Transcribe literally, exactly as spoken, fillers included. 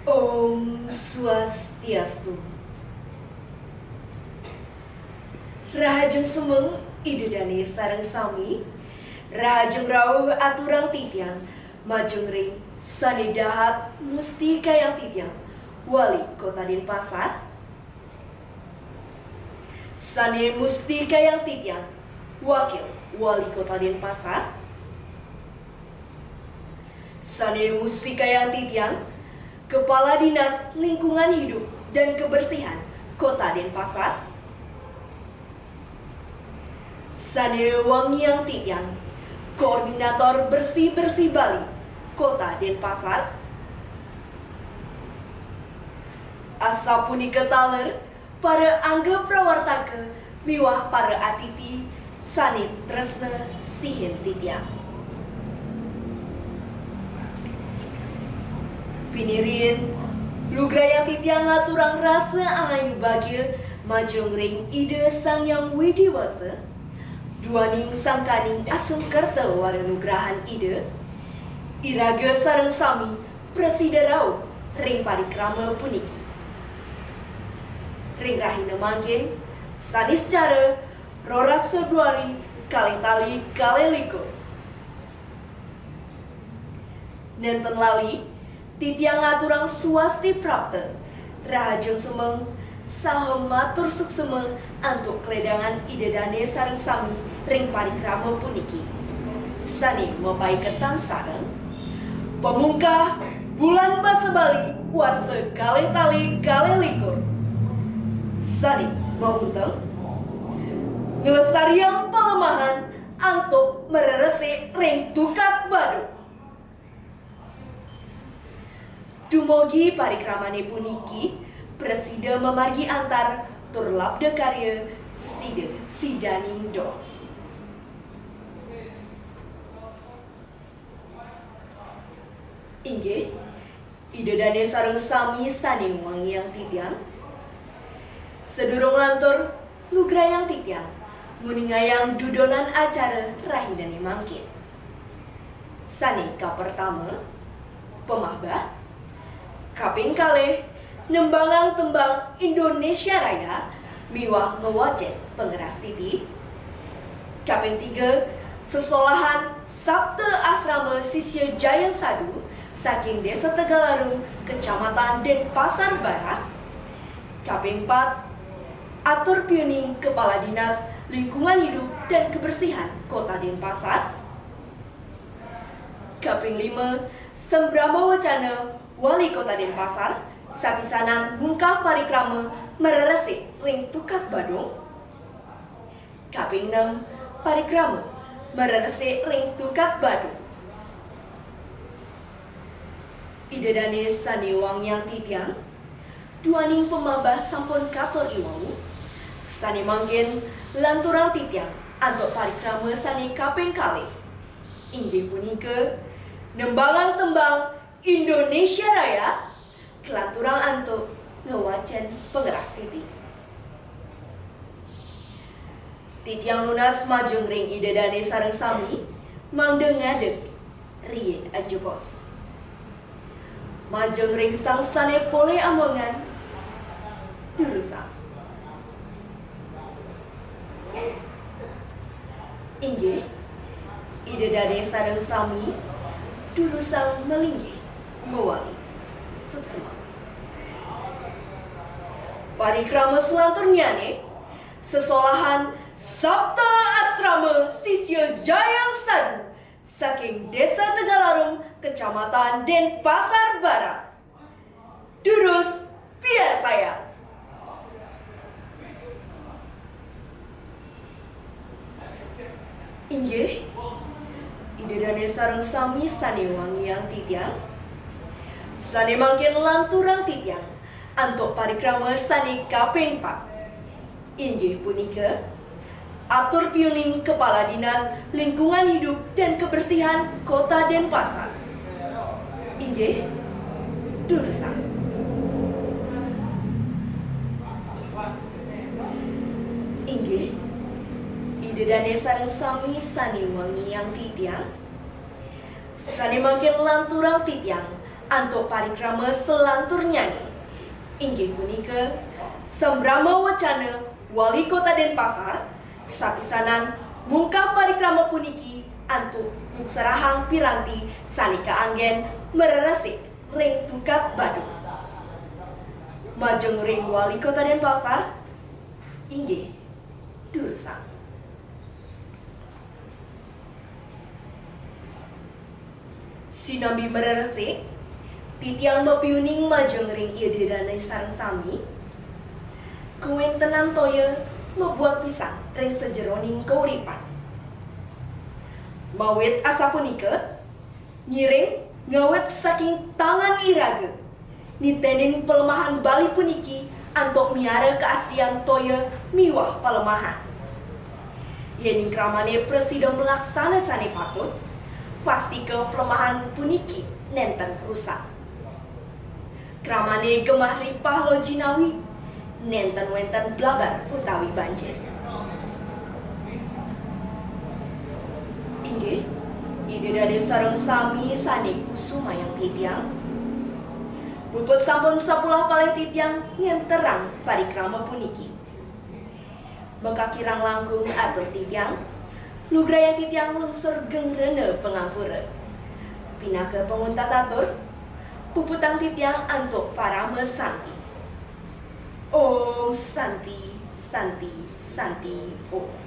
Om Swastiastu. Rahajeng semeng Ida Dane sareng sami. Rahajeng rauh aturang titiang majeng ring sane dahat mustikayang titiang, Wali Kota Denpasar. Sane mustikayang titiang, Wakil Wali Kota Denpasar. Sane mustikayang titiang, Kepala Dinas Lingkungan Hidup dan Kebersihan Kota Denpasar. Sane wangiang titiang, Koordinator Bersih-Bersih Bali Kota Denpasar. Asapunika taler para angga prawartaka miwah para atiti sane tresna sihin titiang. Pinirin, lugrayang titiang ngaturang rasa angayu bagia majeng ring Ida Sang Hyang Widi Wasa, duaning sangkaning asung kerta wara nugrahan Ida, iraga sareng sami prasida rauh ring parikrama puniki. Ring rahina mangkin, Saniscara, roras Februari, kalih tali kalih likur. Nenten lali, titiang ngaturang swasti prapta, rahajeng semeng, saha matur suksema antuk kledangan Ida Dane sareng sami ring parikrama puniki. Sane mapaiketan sareng pamungkah Bulan Basa Bali warsa kalih tali kalih likur. Sane maunteng nglestariang palemahan antuk mareresik ring tukad Badung. Dumugi parikramane puniki prasida mamargi antar tur labda karya sida sidaning doh. Inggih, Ida Dane sareng sami sane wangiang titiang. Sadurung lantur, lugrayang titiang nguningayang dudonan acara rahinane mangkin. Sane kapertama, pamahbah. Kaping kalih, nembangang tembang Indonesia Raya miwah ngwacen pangrastiti. Kaping tiga, sesolahan Sapta Asrama Sisya Jayeng Sadu saking Desa Tegalarum, Kecamatan Denpasar Barat. Kaping pat, atur piuning Kepala Dinas Lingkungan Hidup dan Kebersihan Kota Denpasar. Kaping lima, sambrama wacana Wali Kota Denpasar, sapisanan mungkah parikrama mareresik ring tukad Badung. Kaping nem, parikrama mareresik ring tukad Badung. Ida Dane sane wangiang titiang, duaning pamahbah sampun katur iwau, sane mangkin lanturang titiang antuk parikrama sane kaping kalih. Inggih punika, nembangang tembang Indonesia Raya, kalanturang antuk ngwacen pangrastiti. Titiang nunas majeng ring Ida Dane sareng sami, mangda ngadeg riin ajebos. Majeng ring sang sane polih amongan, durusang. Inggih, Ida Dane sareng sami, durusang malinggih, mawali suksema. Parikrama salanturnyane, sesolahan Sapta Asrama Sisya Jayeng Sadu saking Desa Tegalarum, Kecamatan Denpasar Barat. Durus piarsayang. Inggih, Ida Dane sareng sami sane wangiang titiang, sane mangkin lanturang titiang antuk parikrama sane kaping pat. Inggih punika, atur piuning Kepala Dinas Lingkungan Hidup dan Kebersihan Kota Denpasar. Inggih, durusang. Inggih, Ida Dane sareng sami sane wangiang titiang, sane mangkin lanturang titiang Antuk parikrama salanturnya nggih, inggih punika sambrama wacana Wali Kota Denpasar, sapisanan mungkah parikrama puniki antuk nyukserahang piranti sane kaanggen mareresik ring tukad badu. Majeng ring Wali Kota Denpasar, inggih, durusang. Sinambi mareresik, titiang mapiuning majeng ring Ida dane sareng sami, kawentenan toya mabuat pisan ring sajeroning kauripan. Mawit asapunika, ngiring ngawit saking tangan iraga, nitenin palemahan Bali puniki antuk miara kaaslian toya miwah palemahan. Yening kramane prasida malaksana sane patut, pastika palemahan puniki nenten rusak. Kramane gemah ripah loh jinawi, nenten wenten blabar utawi banjir. Inggih, Ida dane sareng sami sane kusumayang titiang. Puput sampun sapulah palih titiang ngenterang parikrama puniki. Makakirang langkung atur titiang, lugrayang titiang lungsur geng rena pangampura. Pinaka panguntat atur, puputang titiang antuk parama santi. Om Santi, Santi, Santi, Om.